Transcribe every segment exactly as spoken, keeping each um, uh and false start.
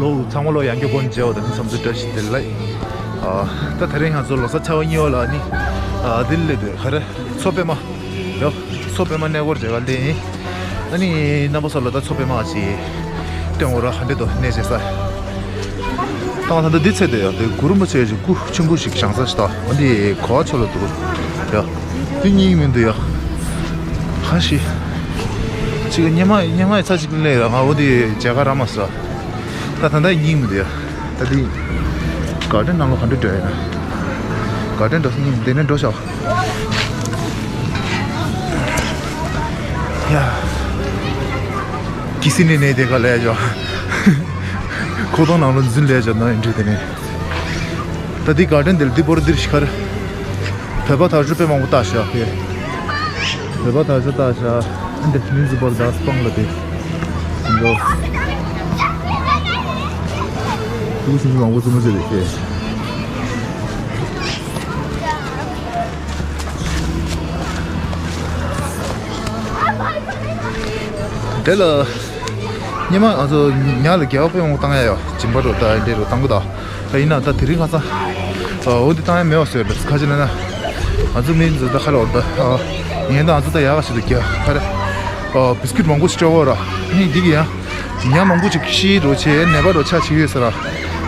ལོ་ཚང་མ་ལོ་ཡང་བསྐྱར་སྒོ་ནས་མཇལ་བ་དང་ནི་བསམ་ཚུལ་བཀྲ་ཤིས་བདེ་ལེགས། ཨ། ད་དེ་རིང་ང་ཚོ་ལོ་གསར་ཚེས་པ་གཉིས་པ་ལ་ནི། ཨ། འདི་ལ་སླེབས་འདུག་ག་རེ། མཚོ་པདྨ། ཡ། མཚོ་པདྨ་གནས་སྐོར་མཇལ་ག་སླེབས་ཡིན། ཨ་ནི་རྣམ་པ་ཚོ་ལ་ད་མཚོ་པདྨ་ཅིག་སྟོན་དགོས་ར། ཧ་འདྲེ་དོ་གནས་བྱེད་ས། ད་ང་ད་ལྟ་འདི་ཚེ་འདི་ཡ་དེ་གུ་རུ་རིན་པོ་ཆེ་ཞིག་སྐུ་ཆེན་པོ་ཞིག་བཞེངས་ས་ཞིག་ད་འོ་འདི་གོ་བ་ཆོ་ལ་འདུག་ཡ། འདི་རྙིང་མི་འདུག་ཡ། ཁ་ཤི། ཅིག་སྙེ་མ་སྙེ་མ་ཡི་ཚ་ཅིག་ལས་ར་ང་འོ་འདི་མཇལ་ཁ་ར་མ་ས། ད་ད་ལྟ་རྙིང་མི་འདུག་ཡ། ད་འདི་གར་ཌེན་ནང་ལོགས་ག་འདྲ་འགྲོ་ཡ་ན། གར་ཌེན་འགྲོ་ས་རྙིང་འདི་ནས་འགྲོ་ཤག་ཡ། ཀི་སི་ནི་ནས་དེ་ག་ལས་ཡ། ཁོ་ཐང་ནང་ལོ་འཛིན་ལས་ཡ་ན་ཨིན་དྲི་དེ་ནས། ད་འདི་གར་ཌེན་འདི་ལ་འདི་བོར་འདིར་ཤི་ཁར། བོད་པ་དར་ཆུ་དཔེ་མང་པོ་བཏགས་ཤག་ཕེ། བོད་པ་དར་ཆུ་བཏགས་ཤག་ཨ་འདི་མིན་ཟི་བོར་དར་སྤང་ལ་དེ། འགྲོ། ཏུ་སུ་མི་མང་པོ་ཙུ་མོ་ཟེར་རེད་ཕེ། དེ་ལ། སྙེ་མ་ང་ཚོ་ཉ་ལ་རྒྱལ་བ་དཔེ་མང་པོ་བཏང་ཡ་ཡོད། སྦྱིན་པ་རུ་ད་འདྲེ་རུ་བཏང་གི་ད། ད་ཡིན་ན་ད་དེ་རིང་ཁ་སང་། འོ་འདི་བཏང་ཡ་མེད་པ་བཟོས་ལ་ཁ་ཅིག་ལ་ན། ང་ཚོ་མི་ཚོ་ད་ཁ་ལ་འོ་ད། ངས་ད་ང་ཚོ་ད་ཡག་ག་ཞིག་ཏུ་རྒྱ་ཁ་རེ། བི་སི་ཀིཊ་མང་པོ་ཞིག་སྤྲད་འོ་ར། ནི་འདི་གི་ཡང་། ཉ་མང་པོ་ཅིག་ཤི་རོ་ཆེ་ནད་པ་རོ་ཆ་ཆེ་ཡོད་ས་ར།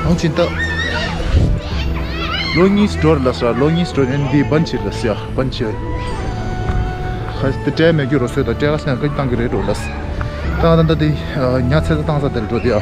ཡང་ཅིན་ད། ལོ་གཉིས་འགྲོ་ར་ལ་ས་ར་ལོ་གཉིས་འགྲོ་ནས་འདི་བན་ཆི་ལ་ས་ཡ་བན་ཆི། ཁ་ཏི་སྤྲད་མེད་རྒྱུ་རོ་སོས་ད་སྤྲད་ག་ས་ཡང་ཀ་བཏང་གི་རེད་རོ་ལ་ས། ད་ད་ད་དེ་ཉ་ཚེ་ད་བཏང་ས་དེ་ལ་འགྲོ་དེ་ཡ།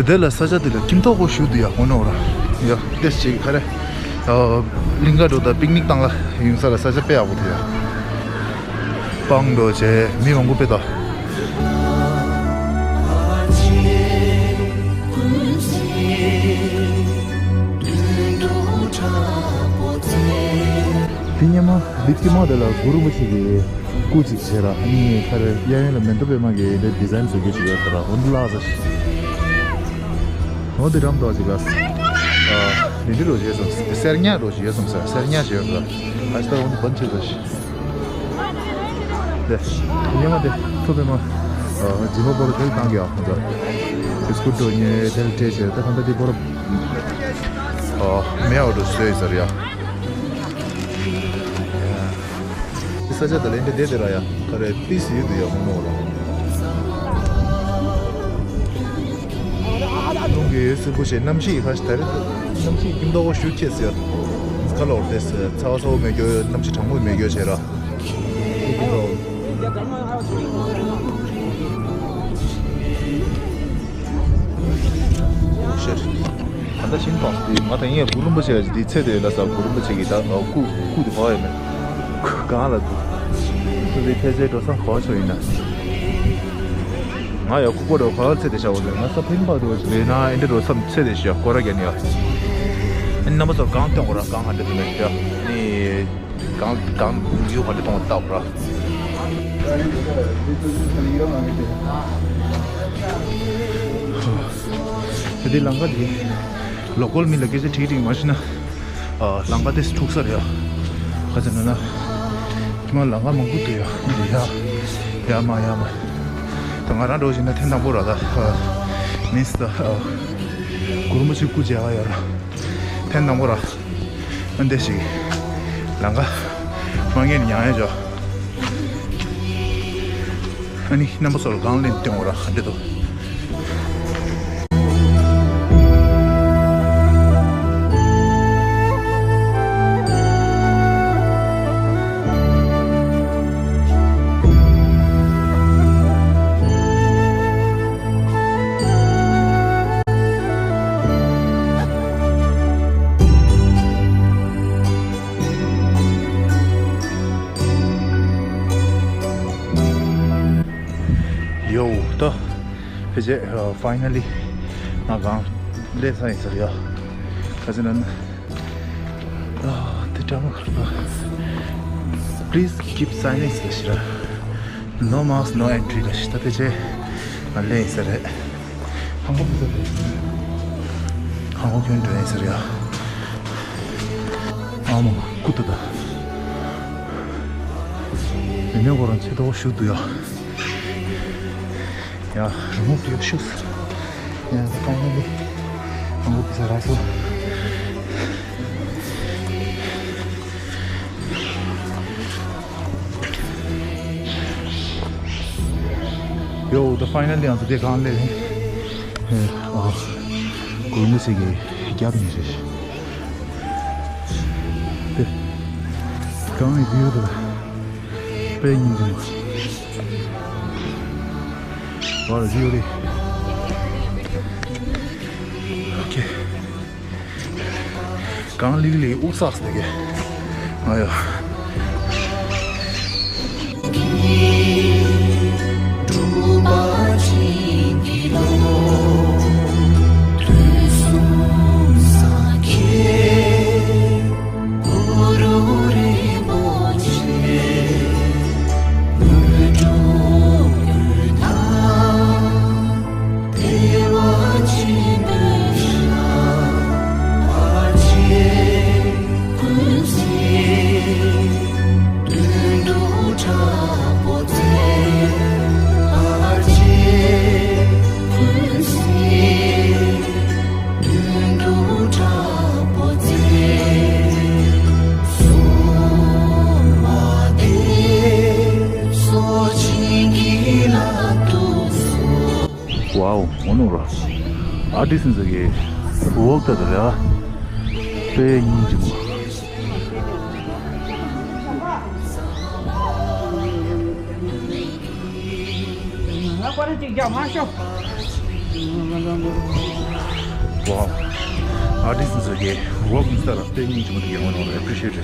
དེ་དེ་ལ་ས་ཆ་དེ་ལ་ཁྱིམ་ཐོག་གོ་ཞུ་དུ་ཡ་ཧོ་ནོ་ར་ཡ་ཏེས་ཅིག་ཁ་རེ། གླིང་ག་འགྲོ་ད་པིག་ནིག་བཏང་ལ་ཡུང་ས་ལ་ས་ཆ་དཔེ་ཡག་པོ་དེ་ཡ། སྤང་འགྲོ་བྱས་མི་མང་པོ་དཔེ་ད། དེ་སྙེ་མ་འདི་ཀི་མ་དེ་ལ་གུ་རུ་མ་ཆེ་གི་སྐུ་གཅིག་བྱས་ར་ཨ་ནི་ཁ་རེ་གཡས་གཡོན་ལ་མེ་ཏོག་པད་མ་གི་འདི་ཌི་ཛའིན་བཟོ་རྒྱུ་ཞིག་ཡོད་ད་ར་འོ་འདི་ལགས་ས་ཞིག་འོ་འདི་འགྲམ་དུ་ཅིག་ལ་ཨ་འདི་འདི་རོ་བྱས་སོང་སེར་ཉ་རོ་བྱས་སོང་ས་སེར་ཉ་བྱས་སོང་ཨ་ཤ་ད་འོ་འདི་བན་ཆེ་ས་ཞིག་དེ། ཉི་མ་དེ་ཐུབ་པའི་མ། སྦྱིན་པ་པོ་རུ་དེ་བཏང་གི་ཡོད་ཁོང་ཚོ། སྐུ་དྲོ་ཉེ་དེ་ལ་སྤྲད་བྱས་ད་ཁང་པ་དེ་པོ་རུ། མེ་འོ་རུ་བཟོས་ཟེར་ཡ། ས་ཆ་དེ་ལ་འདི་བསྡད་དེ་ར་ཡ་ག་རེ་པི་སི་ཡོད་དུ་ཡ་ཁོང་ནོ་ར། ལུང་གི་སུ་བུ་ཞེས་གནམ་གཤིས་ཁ་ཤས་ད་རེས་གནམ་གཤིས་ཀྱི་མདོག་པོ་ཞུ་ཁྱེད་ཟེར། ཁ་ལོར་ཏེ་ཚ་བ་ཚ་བོ་མེ་གྱོ་གནམ་གཤིས་གྲང་མོ་མེ་གྱོ་བྱས་ར། ཤེར། ད་ལྟ་ཤིང་ཐོག་སྟེ་ང་དང་ཡིན་ཡ་གུ་རུ་རིན་པོ་ཆེ་ཡ་ཅིག་དེའི་ཚེ་དེ་ལ་ས་གུ་རུ་རིན་པོ་ཆེ་གི་ད་སྐུ་སྐུ་དེ་བག་ཡོད་མེད། གང་ལ་འདུག་སུ་དེ་ཕལ་ཆེར་འགྲོ་ས་གོ་ཆོ་ཡིན་ན། ང་ཡ་ཁུག་པ་རོ་ག་ཚེ་དེ་ཤ་བོ་ཟེར་ང་ས་ཕིན་པ་རོ་ལེ་ན་ཨེ་འདྲ་རོ་སམ་ཚེ་དེ་ཤ་སྐོར་ར་ག་ནི་ཡ། ཨ་ནི་རྣམ་པ་ཚོ་གང་སྟོན་གོ་ར་གང་ཧ་འདྲ་དུ་མེད་ཡ། ནི་གང་གང་ཡུ་ཧ་འདྲ་གཏོང་བ་ལྟ་བུ་ར། དེ་དེ་ལང་ཀ་དེ་ལོ་ཀོལ་མི་ལ་སྐད་ཆ་ཁྲིག་ཁྲིག་མ་ཤི་ན། ཨ་ལང་ཀ་དེ་འཁྲུག་ས་རེད་ཡ། ག་ཚོད་ན་ན། ཁྱི་མ་ལང་ཀ་མང་པོ་འདུག་ཡ། འདི་ཡ། ཡ་མ་ཡ་མ། ད་ང་རང་འགྲོ་བཞིན་ན་ཐེངས་དང་པོ་ར་ད། ཨ་མིན་སི་ད། ཨ་གུ་རུ་མ་ཆེ་སྐུ་མཇལ་ཡ་ཡོད་ར། ཐེངས་དང་པོ་ར། ཨ་འདི་ཞིག་ལང་ཀ་མ་ངས་ནི་མྱང་ཡ་འཇོ། ཨ་ནི་རྣམ་པ་ཚོར་གང་ལེན་སྟོན་འོ་ར་ཧ་འདྲེ་དོ། ཡོ་ད། ཕལ་ཆེར་ཕའི་ནལ་ལི་ང་གང་སླེབས་ས་ཡིན་ཟེར་ཡ། ཁ་ཆེ་ན་ན། ཨ། དེ་འདྲ་མོ། Please keep silence ལ་ཞིག་ར། No mask, no entry ལ་ཞིག་ད་དེ་ཆེ། ང་ལེ་ཡིན་ས་རེད། ཧང་གོ་ཁྱོད་འགྲོ་ཡིན་ས་རེད་ཡ། ཨ་མ་ཀུ་ཏུ་ད། མི་མེད་ཁོ་རང་ཆེ་ཏོག་ཞུ་འདུག་ཡ། ཡ། རི་མོ་བྲིས་ཤུགས། ཡ། ད་ཕ་ཡུལ་ལ་ཧང་གོ་དེ་ས་རག་སོ། ཡོ། ད་ཕ་ཡུལ་ལ་ཡང་ཚོ་དེ་གང་ལས་ཨ། གུར་མོ་ཞིག་གི་རྒྱབ་ནས་རེད། དེ་གང་ཡིན་ཡོད་དོ། དཔེ་སྙིང་རྗེ་མོ། ཝར་བིའུ་རེད། ཨོ་ཁེ། གང་ལིག་ལིག་དབུགས་བསགས་ཟེར་གི། ང་ཡ། ཝའོ། ངོ་ནོར་ར། ཨ་ཏི་སི་ཚོ་གི་ཝོག་ད་ད་ར། དཔེ་སྙིང་རྗེ་མོ། ཝའོ། ཨ་ཏི་སི་ཚོ་གི་ཝོག་ཨིན་སྟ་ལ་དཔེ་སྙིང་རྗེ་མོ་དེ་ཡོང་ནོར་ར། ཨེ་པི་རི་ཤི་ཨེ་ཊི་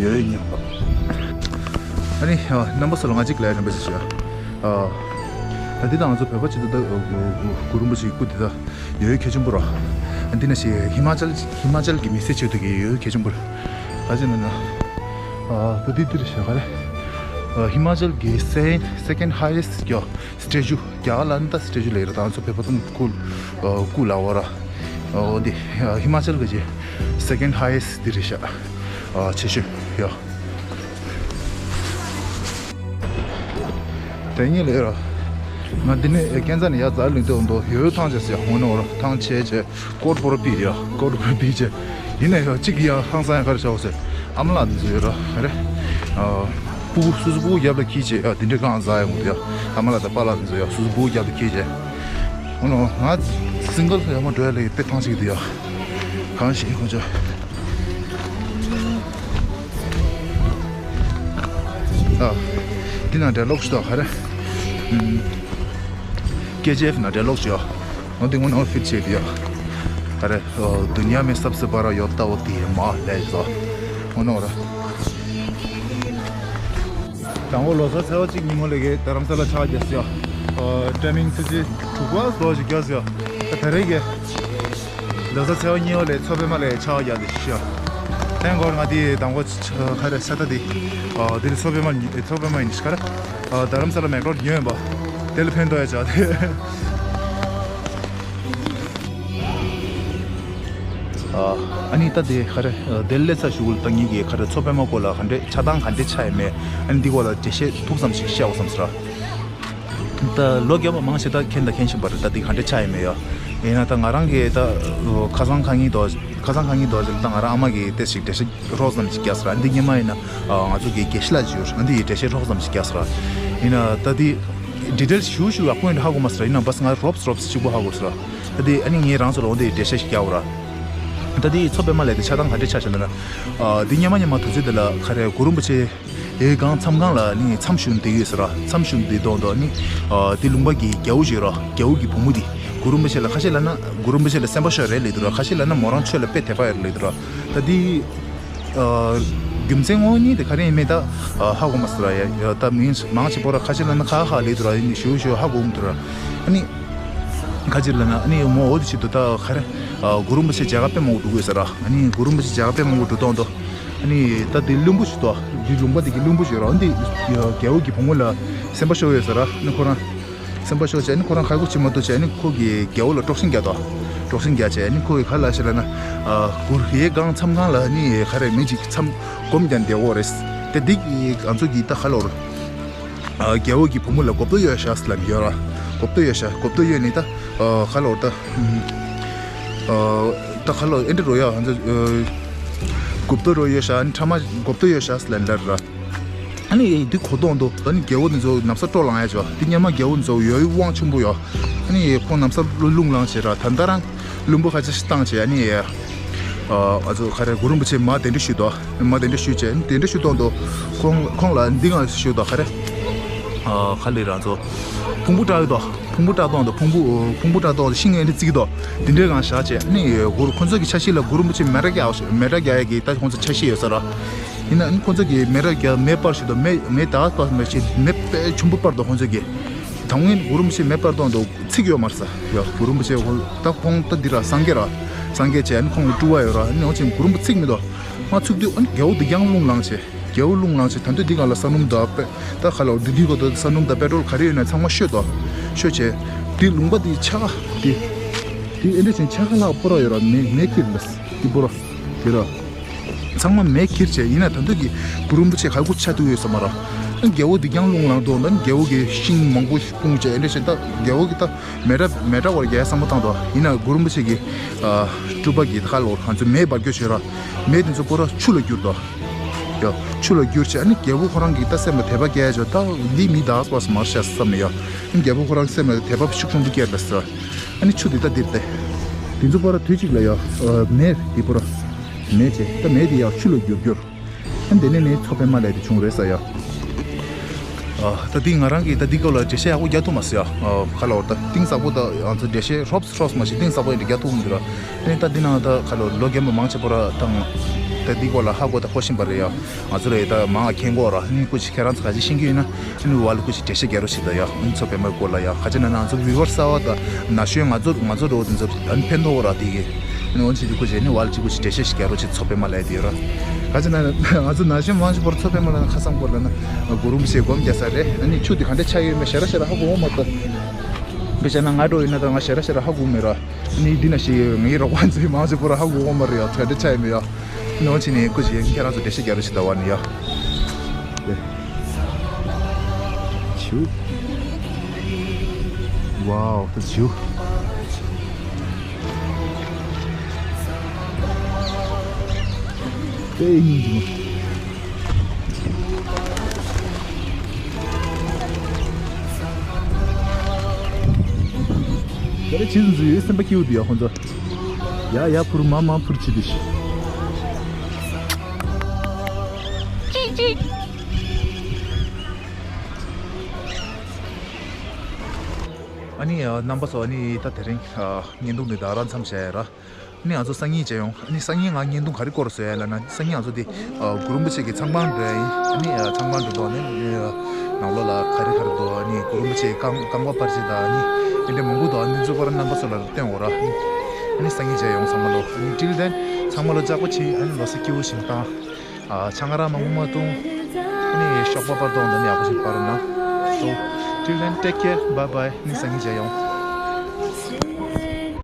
རེད། ཡོད་ཉོ། ཨ་ནི་རྣམ་པ་ཚོ་ལ་ང་གཅིག་ལབ་རིམ་པ་ཞིག་ཞུ། ཨ། ད་འདི་དང་ང་ཚོ་བོད་པ་སྤྱི་འཐུས་ད་གུ་རུ་རིན་པོ་ཆེའི་སྐུ་འདི་ད་ཡོད་གལ་ཆེན་པོ་ར། འདི་ན་ཞིག་ཧི་མ་ཅལ་ཧི་མ་ཅལ་གྱི་མི་སེར་ཆེད་དུ་གི་ཡོད་གལ་ཆེན་པོ་ར། ག་ཅི་ན་ན། ཨ། ད་འདི་འདི་རེད་ཤག་ག་རེ། ཨ། ཧི་མ་ཅལ་གྱི་སེ་སེ་ཀེན་ཌི་ཧའི་ཡེ་སི་ཊི་གྱོ། སི་ཊེ་ཅུ། རྒྱ་གར་ལ་ནི་ད་སི་ཊེ་ཅུ་ལབ་ཀྱི་རེད། ད་ང་ཚོ་བོད་པ་ཚོ་སྐུ། ཨ། སྐུ་ལབ་པ་ར། ཨོ་འདི། ཧི་མ་ཅལ་གྱི་སེ་ཀེན་ཌི་ཧའི་ཡེ་སི་ཊི་འདི་རེད་ཤག། ཨ། ཆེ་ཤོས་ཡ། དེ་ཉིད་ལས་ར། ང་འདི་ནས་ཀན་ཚ་ནས་ཡར་འཛེགས་ལུས་འདོད་འདུག་ཡོད་ཐང་ཆད་ཟེར་ཡ། འོ་ན་འོ་ར། ཐང་ཆད་ཆད། ཀོར་པོར་པི་ཡ། ཀོར་པོར་པི་ཆད། ཡིན་ན་ཡང་གཅིག་ཡ་ཧང་སང་ཡ་ག་རེ་བྱ་འོ་ཟེར། ཨ་མ་ལགས་འདི་ཚོ་ཡོད་ར། ག་རེ། ཨ། སྤུ་གུ་སོ་སོ་སྤུ་གུ་རྒྱབ་ལ་འཁྱེར་བྱས་ཡ། འདི་འདྲའི་གང་ཟ་ཡ་འོང་འདུག་ཡ། ཨ་མ་ལགས་དང་པཱ་ལགས་འདི་ཚོ་ཡ། སོ་སོ་སྤུ་གུ་རྒྱབ་ལ་འཁྱེར་བྱས། འོ་ན་ང་སིང་གལ་ཡ་མ་འགྲོ་ཡ་ལ་ཡི་དཔེ་ཐང་ཆད་ཀྱི་འདུག་ཡ། གང་ཞིག་ཁོ་ཚོ། ཨ། འདི་ནང་འདྲ་ལོག་ཤི་ཏོ་ག་རེ། ཨམ། ཀེ་ཇི་ཨེཕ་ནང་འདྲ་ལོག་ཤི་ཡོ། འོ་འདི་ངོ་ནང་ཕིཊ་བྱས་ཏེ་ཡོ། ག་རེ། ཨོ། दुनिया में सबसे बड़ा योद्धा होती है माँ ལབ་ཤི་ཏོ། འོ་ནོ་ར། དང་པོ་ལོ་གསར་ཚེས་པ་གཅིག་ཉིན་མོ་ལ་གི་རྡ་རམ་ས་ལ་ཆ་བརྒྱབ་ཤི་ཡོ། ཨོ། ཊའི་མིང་ཆུ་ཚོད་དྲུག་པ་ཙམ་ཞིག་བརྒྱབ་ཤི་ཡོ། ད་ད་རེས་ཀྱི། ལོ་གསར་ཚེས་པ་གཉིས་པ་ལ་མཚོ་པདྨ་ལ་ཆ་བརྒྱབ་ཏེ་ཤི་ཡ། ཐེངས་འགོར་ང་དེ་དང་པོ་ཁ་རེ་ས་ད་དེ། ཨ། དེ་ལ་མཚོ་པདྨ་མཚོ་པདྨ་ཡིན་ཤི་ཁ་རེ། ཨ། རྡ་རམ་ས་ལ་མེག་ལོར་ཉོས་ཡིན་པ། དེ་ལ་ཕན་ཐོགས་ཡ་ཆགས་ཏེ། ཨ། ཨ་ནི་ད་དེ་ཁ་རེ། ཨ། དེ་ལས་ས་ཞུ་གུ་ལ་ད་ངེད་ཀྱི་ཁ་རེ་མཚོ་པདྨ་སྐོར་ལ་ག་འདྲས་ཆགས་སྟངས་ག་འདྲས་ཆགས་ཡ་མེད། ཨ་ནི་འདི་སྐོར་ལ་འགྲེལ་བཤད་ཐུག་ཙམ་ཞིག་བཤད་འོ་བསམ་ཟེར། ད་ལོ་རྒྱབ་པ་མང་ཆེ་ད་མཁྱེན་ད་མཁྱེན་བཞིན་པ་རེད། ད་འདི་ག་འདྲ་ཆགས་ཡིན་མེད་ཡ། ཡིན་ན་ད་ང་རང་གི་ད་ཁ་སང་ཁ་ཉིན་དོ་ཁ་སང་ཁ་ཉིན་དོ་ཅིག་ད་ང་རང་ཨ་མ་གི་ཏེ་ཞིག་འགྲེལ་བཤད་རོབ་ཙམ་ཞིག་རྒྱག་ཟེར། འདི་སྔོན་མ་ཡིན་ན་ང་ཚོ་གི་དགེ་བཤེས་ལགས་ཅིག་ཡོད་རེད། འདི་ཡི་འགྲེལ་བཤད་རོབ་ཙམ་ཞིག་རྒྱག་ཟེར། ཡིན་ན་ད་འདི་ཌི་ཊེལ་ཞུ་ཞུ་ཡག་པོ་ཡིན་ཧ་གོ་མ་ཟེར། ཡིན་ན་བས་ང་རོབ་རོབ་གཅིག་པོ་ཧ་གོ་ཟེར། ད་འདི་ཨ་ནི་ངས་རང་ཚོ་ལ་འོ་འདི་འགྲེལ་བཤད་ཞིག་རྒྱག་ར། ད་འདི་མཚོ་པདྨ་ལ་དེ་ཆགས་སྟངས་ག་འདྲ་ཆགས་ཤག་ལབ་ན། འདི་སྔོན་མ་སྔོན་མ་དུས་ཚོད་འདི་ལ་ག་རེ་གུ་རུ་རིན་པོ་ཆེ། ཨེ་གང་མཚམས་ཁང་ལ་ནི་མཚམས་བཞུགས་བསྡད་ཡོད་ཟེར་ར། མཚམས་བཞུགས་བསྡད་དོན་དུ་ནི། ཨ། དེ་ལུང་པ་གི་རྒྱལ་པོ་ཞིག་ར། རྒྱལ་པོ་གི་བུ་མོ་དེ་གུ་རུ་རིན་པོ་ཆེ་ལ་ཁ་ཤས་ལབ་ན་གུ་རུ་རིན་པོ་ཆེ་ལ་སེམས་པ་ཤོར་རེད་ལབ་འདུག་ར། ཁ་ཤས་ལབ་ན་མོ་རང་ཆོས་ལ་དཔེ་དད་པ་ཡོད་རེད་ལབ་འདུག་ར། ད་དེ། ཨ། རྒྱུ་མཚན་དངོས་གཉིས་དེ་ག་རེ་ཡིན་མིན་ད། ཨ། ཧ་གོ་མ་སོང་ར་ཡ། ད་མི་མང་ཆེ་བོ་ར་ཁ་ཤས་ལབ་ན་ཁ་ཧ་ལབ་འདུག་ར། ཡིན་ཞུ་ཞུ་ཧ་གོ་མི་འདུག་ར། ཨ་ནི། ཁ་ཅིག་ལ་ན་ཨ་ནི་མོ་འོ་དེ་ཞིག་ཏུ་ད་ག་རེ། གུ་རུ་རིན་པོ་ཆེ་མཇལ་ཁ་དཔེ་མང་པོ་འགྲོ་གི་ཡོད་ས་ར། ཨ་ནི་གུ་རུ་རིན་པོ་ཆེ་མཇལ་ཁ་དཔེ་མང་པོ་འགྲོ་སྟངས་དུ། ཨ་ནི་ད་དེ་ལུང་པ་ཞིག་ཏུ་འདི་ལུང་པ་དེ་གི་ལུང་པ་ཞིག་ར། འདི་རྒྱལ་པོ་གི་བུ་མོ་ལ་སེམས་པ་ཤོར་ཡོད་ས་ར། ཨ་ནི་ཁོ་རང་སེམས་པ་ཤོར་བྱས། ཨ་ནི་ཁོ་རང་ཁ་ཁུ་ཆེ་མ་གཏོགས་བྱས། ཨ་ནི་ཁོ་གི་རྒྱལ་པོ་ལ་དཀྲོག་ཤིང་རྒྱག་དོ། དཀྲོག་ཤིང་རྒྱག་བྱས། ཨ་ནི་ཁོ་གི་ག་ལ་ཞེ་ལ་ན། གུ་རུ་ཡེ་གང་མཚམས་གང་ལ་ཨ་ནི་ག་རེ་མི་ཅིག་མཚམས་སྒོམ་རྒྱག་བསྡད་ཡོད་རེད། དེ་འདི་གི་ང་ཚོ་གི་ད་ག་ལོར། རྒྱལ་པོ་གི་བུ་མོ་ལ་མགོ་བཏོག་ཡོད་ཤག་ལབ་ཡོད་ར། མགོ་བཏོག་ཡོད་ཤག་མགོ་བཏོག་ཡོད་ནི་ད། ཁ་ལོ་ད། ད་ཁ་ལོ་ཨེ་འདྲ་རོ་ཡ་ཧན་ཙ། མགོ་བཏོག་རོ་ཡོད་ཤག་ཨ་ནི་ཕྲ་མ་མགོ་བཏོག་ཡོད་ཤག་ལབ་ལར་ར། ཨ་ནི་འདི་གོ་ཐོག་འདུག་ཨ་ནི་རྒྱལ་པོ་འདི་ཚོ་ན་བཟའ་སྤྲོ་ལངས་ཡ་ཅོ། འདི་སྔོན་མ་རྒྱལ་པོ་འདི་ཚོ་ཡོད་དབང་ཆེན་པོ་ཡོད། ཨ་ནི་ཁོང་ན་བཟའ་རླུང་ལངས་བྱས་ར། ད་ལྟ་རང་། བློན་པོ་ཁ་ཆེ་ཞིག་བཏང་བྱས། ཨ་ནི། ང་ཚོ་ག་རེ་གུ་རུ་རིན་པོ་ཆེ་མར་གདན་འདྲེན་ཞུས་དོ། མར་གདན་འདྲེན་ཞུས་བྱས། གདན་འདྲེན་ཞུས་ཐོག་ཏུ། ཁོང་ཁོང་ལ་འདི་ང་ཞུས་དོ། ག་རེ། ཁ་ལི་རང་ཚོ། ཕུང་པོ་བཀྲ་ཡོད་དོ། ཕུང་པོ་བཀྲ་ཐོག་ཏུ་ཕུང་པོ་ཕུང་པོ་བཀྲ་ཐོག་ཏུ་ཤིང་ཨེ་འདྲ་བརྩིགས་དོ། འདི་འདྲའི་སྒང་བཞག་བྱས། ཨ་ནི་གུ་རུ་ཁོང་ཚོ་གི་ཆ་ཤས་ལ་གུ་རུ་རིན་པོ་ཆེ་མེ་ར་རྒྱག་མེ་ར་རྒྱག་ཡ་གི་ད་ཁོང་ཚོ་ཆ་ཤས་ཡོད་ས་ར། ཡིན་ན་ཨ་ནི་ཁོང་ཚོ་གི་མེ་ར་རྒྱག་མེ་སྤར་ཞུས་དོ། མེ་མེ་ད་སྤར་མེ་ཆེ་མེ་དཔེ་ཆུང་པོ་སྤར་དོ་ཁོང་ཚོ་གི། དང་ངན་གུ་རུ་རིན་པོ་ཆེ་མེ་སྤར་ཐོག་ཏུ། ཚིག་ཡོད་མ་རེད་ས། ཡ་གུ་རུ་རིན་པོ་ཆེ་ཁོང་ད་ཁོང་ད་འདི་ར་སངས་རྒྱས་ར། སངས་རྒྱས་བྱས་ཨ་ནི་ཁོང་ལ་སྤྲུལ་བ་ཡོད་ར། ཨ་ནི་འོ་ཅིག་གུ་རུ་རིན་པོ་ཚིག་མི་འདུག་མ་ཚུགས་དུས་ཨ་ནི་རྒྱལ་པོ་འདི་རྒྱང་རླུང་ལངས་བྱས། རྒྱལ་པོ་རླུང་ལངས་བྱས། ད་དུང་འདི་སྒང་ལ་ས་སྣུམ་དང་དཔེ་ད་ཁ་ལོ་འདི་འདི་གོ་ད་ས་སྣུམ་དང་པེ་ཊྲོལ་ག་རེ་ཡོད་ན་ཚང་མ་བཤོས་དོ། བཤོས་བྱས། འདི་ལུང་པ་འདི་ཆག་ག་འདི་འདི་ཨེ་འདྲ་ཅན་ཆག་ག་ལྷག་པོ་ར་ཡོད་ར། མེ་མེ་ཁྱེར་ལ་འདི་པོ་ར་འདི་ར། ཚང་མ་མེ་ཁྱེར་བྱས། ཡིན་ན་ད་དུང་གི་གུ་རུ་རིན་པོ་ཆེ་ག་གུ་ཆ་ཐུག་ཡོད་ས་མ་ར། རྒྱལ་པོ་འདི་རྒྱང་རླུང་ལངས་དོ། ད་རྒྱལ་པོ་གི་ཤིང་མང་པོ་སྤུངས་བྱས་ཨེ་འདྲ་བྱས། ད་རྒྱལ་པོ་གི་ད་མེ་དྲ་མེ་དྲ་བར་རྒྱལ་བསམ་བློ་བཏང་དོ། ཡིན་ན་གུ་རུ་རིན་པོ་ཆེ་གི་སྤྲུལ་པ་གི་ཁ་ལོ་ང་ཚོ་མེ་འབར་རྒྱུ་བྱོས་ར། མེ་དེ་ཚོ་པོ་ར་ཆུ་ལ་གྱུར་དོ། ཡ་ཆུ་ལ་གྱུར་བྱས་ཨ་ནི་རྒྱལ་པོ་ཁོ་རང་གི་ད་སེམས་ལ་དད་པ་སྐྱེ་བྱས། ད་འདི་མི་དག་པ་མ་རེད་ཤག་བསམ་ནས་ཡ། ཨ་ནི་རྒྱལ་པོ་ཁོ་རང་སེམས་ལ་དད་པ་ཤུགས་ཆེན་པོ་སྐྱེས་པ་ས། ཨ་ནི་ཆུ་དེ་ད་འདིར་ཏེ། དེ་ཚོ་པོ་ར་དུས་གཅིག་ལ་ཡ། མེ་དེ་པོ་ར། མེ་བྱས་ད་མེ་དེ་ཡ་ཆུ་ལ་གྱུར་གྱུར། ཨ་འདི་ནས་ནི་མཚོ་པད་མ་ལས་དེ་བྱུང་རེད་ས་ཡ། ཨ་ད་འདི་ང་རང་གིས་ད་འདི་སྐོར་ལ་འགྲེལ་བཤད་ཡག་པོ་རྒྱག་ཐུབ་མ་སོང་ཡ། ཨ་ཁ་ལོ་ད་གཏིང་ཟབ་པོ་ད་ང་ཚོ་འགྲེལ་བཤད་ཧྲོབ་ཧྲོབ་མ་ཞིག་གཏིང་ཟབ་པོ་ཡིན་འགྲེལ་རྒྱག་ཐུབ་མི་འདུག་ར། ཨ་ནི་ད་འདི་ནང་ད་ཁ་ལོ་ལོ་རྒན་པ་མང་ཆེ་པོ་ར་དང་། ད་འདི་སྐོར་ལ་ཧ་གོ་ད་གོ་བཞིན་པ་རེད་ཡ། ང་ཚོ་ལ་ཡི་ད་མང་ང་མཁྱེན་གོ་ར། ཨ་ནི་སྐུ་མཁྱེན་ཁྱེད་རང་ཚོ་ག་ཅི་ཤེས་ཀྱི་ཡོད་ན། ཨ་ནི་ཝལ་སྐུ་མཁྱེན་འགྲེལ་བཤད་རྒྱག་རོགས་བྱེད་ད་ཡ། ཨ་ནི་མཚོ་པད་མ་སྐོར་ལ་ཡ། ག་ཅི་ན་ན་ང་ཚོ་བི་ཝར་གསར་པ་དང་ན་གཞོན་ང་ཚོ་ང་ཚོ་རོགས་དེ་ཚོ་ཨ་ནི་ཕན་ཐོགས་ར་དེ་གི། ཨ་ནི་འོན་ཆེ་དུ་སྐུ་མཁྱེན་ནི་ཝལ་གཅིག་སྐུ་མཁྱེན་འགྲེལ་བཤད་ཞིག་རྒྱག་རོགས་བྱེད། མཚོ་པད་མ་ལ་ཡ་དེ་ཡོད་ར། ག་ཅི་ན་ང་ཚོ་ན་གཞོན་མང་ཆེ་བར་མཚོ་པད་མ་ལ་ན་ཁ་སང་སྐོར་ལ་ན་གུ་རུ་རིན་པོ་ཆེ་སྒོམ་རྒྱག་ས་རེད། ཨ་ནི་ཆུ་དེ་ག་འདྲ་ཆགས་ཡོད་མེད་ཞེ་དྲག་ཞེ་དྲག་ཧ་གོ་མ་ཐུབ། དཔེ་བྱས་ན་ང་འགྲོ་ཡིན་ན་ད་ང་ཞེ་དྲག་ཞེ་དྲག་ཧ་གོ་མེད་ར། ནི་འདི་ན་ཞིག་ངའི་རོགས་པ་ཚོའི་མང་ཆེ་པོ་ར་ཧ་གོ་གོ་མ་རེད་ཡ། ཚ་འདྲ་ཆ་ཡི་མེད་ཡ། ནོ་ཆི་ནི་ཀུ་ཅི་ཁྱེད་རང་ཚོ་འགྲེལ་བཤད་རྒྱག་རོགས་བྱེད་ད་བ་ནི་ཡ། ཆུ། ཝའོ་ད་ཆུ། དཔེ་སྙིང་རྗེ་མོ། ད་རེ་ཆི་ཟིན་ཟིན་ཡོད་སེམས་པ་སྐྱིད་པོ་འདུག་ཡ་ཁོང་ཚོ། ཡ་ཡ་འཕུར་མ་མ་འཕུར་བྱེད་དེ་ཤི། ཅི་ཅི། ཨ་ནི་རྣམ་པ་ཚོ་ཨ་ནི་ད་དེ་རིང་བརྙན་ཐུང་འདི་ད་རང་མཚམས་བཞག་ཡ་ར། ཨ་ནི་ང་ཚོ་སང་ཉིན་མཇལ་ཡོང་། ཨ་ནི་སང་ཉིན་ང་བརྙན་ཐུང་ག་རེ་སྐོར་བཟོ་ཡ་ལབ་ན། སང་ཉིན་ང་ཚོ་འདི་གུ་རུ་རིན་པོ་ཆེ་གི་ཚང་པང་འགྲོ་ཡ་ཡིན། ཨ་ནི་ཚང་པང་འགྲོ་དོག་ནི་ནང་ལོགས་ལ་ག་རེ་ག་རེ་འདུག་ཨ་ནི་གུ་རུ་རིན་པོ་ཆེ་རྐང་རྐང་པ་སྤར་ཆས་དང་ཨ་ནི་དེ་འདྲ་མང་པོ་འདུག་ཨ་ནི་ཚོ་པར་རྣམ་པ་ཚོ་ལ་སྟོན་འོ་ར། ཨ་ནི་སང་ཉིན་མཇལ་ཡོང་ཚང་མ་ལོ། ཨ་ནི་ཏིལ་དན་ཚང་མ་ལོ་ལྕགས་པོ་ཆེ། ཨ་ནི་ལོ་སི་སྐྱིད་པོ་ཞིག་བཏང་། ཆང་ཁ་ར་མ་མུ་མ་བཏུང་། ཨ་ནི་ཤོག་པ་པར་གཏོང་དང་ཡག་པོ་ཞིག་པར་ན། So till then, take care, bye bye. ཨ་ནི་སང་ཉིན་མཇལ་ཡོང་།